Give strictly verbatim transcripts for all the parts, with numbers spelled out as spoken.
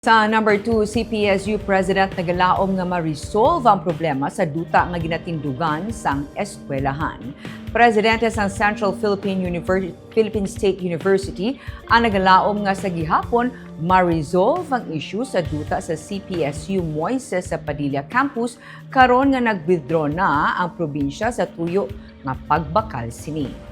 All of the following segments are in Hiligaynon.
Sa number two, C P S U President nagalaom nga ma-resolve ang problema sa duta nga ginatindugan sang eskwelahan. Presidente sang Central Philippine Univer-, Philippine State University ang nagalaom nga sa gihapon ma-resolve ang issue sa duta sa C P S U Moises sa Padilla Campus karon nga nag-withdraw na ang probinsya sa tuyo nga pagbakal sini.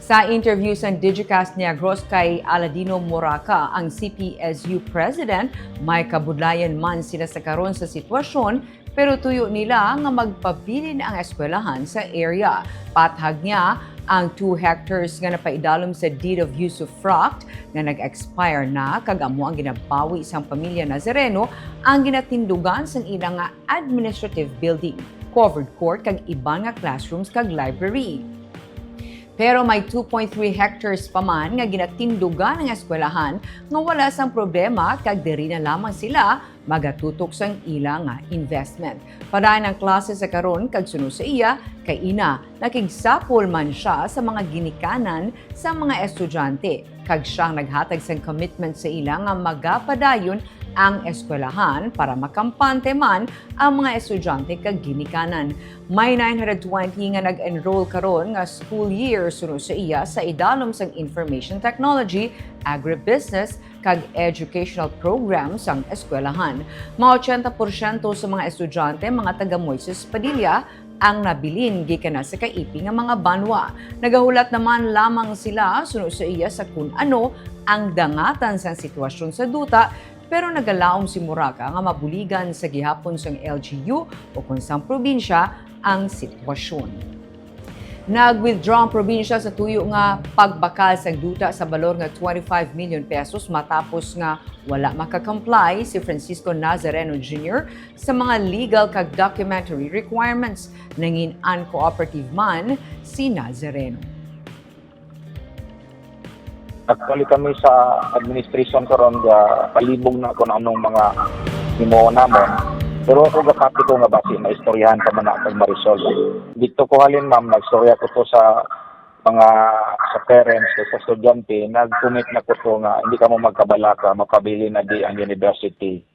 Sa interview sang Digicast Negros kay Aladino Moraca, ang C P S U President, may kabudlayan man sila sa karon sa sitwasyon, pero tuyo nila nga magpabilin ang eskwelahan sa area. Pathag niya, ang two hectares nga napaidalom sa deed of usufruct nga nag-expire na kag amo ang ginabawi sang pamilya Nazareno ang ginatindugan sang ila nga administrative building, covered court kag iban nga classrooms kag library. Pero may two point three hectares pa man nga ginatindugan ang eskwelahan nga wala sang problema kag diri na lamang sila magatutok sang ila nga investment. Padayon ang klase sa karon kag suno sa iya, kay ina, nakigsapol man siya sa mga ginikanan sa mga estudyante, kag siya ang naghatag sang commitment sa ila nga magapadayon ang eskwelahan para makampante man ang mga estudyante kag ginikanan. May nine hundred twenty nga nag-enroll karon nga school year suno sa iya sa idalom sang Information Technology, Agribusiness, kag Educational Program sang eskwelahan. Mga ochenta porsyento sa mga estudyante mga taga Moises Padilla ang nabilin gikan na sa kaipi nga mga banwa. Nagahulat naman lamang sila suno sa iya sa kun ano ang dangatan sang sitwasyon sa duta, pero nagalaom si Moraca nga mabuligan sa gihapon sang L G U o kon sang probinsya ang sitwasyon. Nag-withdraw ang probinsya sa tuyo nga pagbakal sang duta sa balor nga twenty-five million pesos matapos nga wala maka-comply si Francisco Nazareno Junior sa mga legal kag documentary requirements. Nangin uncooperative man si Nazareno. Actually, kami sa administration karon, ga palibog na kung anong mga himuon namon. Pero ako gapati ko nga basi maistoryahan pa man na kag ma-resolve. Dito ko halin, ma'am, nagstorya ko to sa mga, sa parents, sa estudyante, nag-commit na ko to nga hindi kamo magkabalaka, mapabilin na di ang university.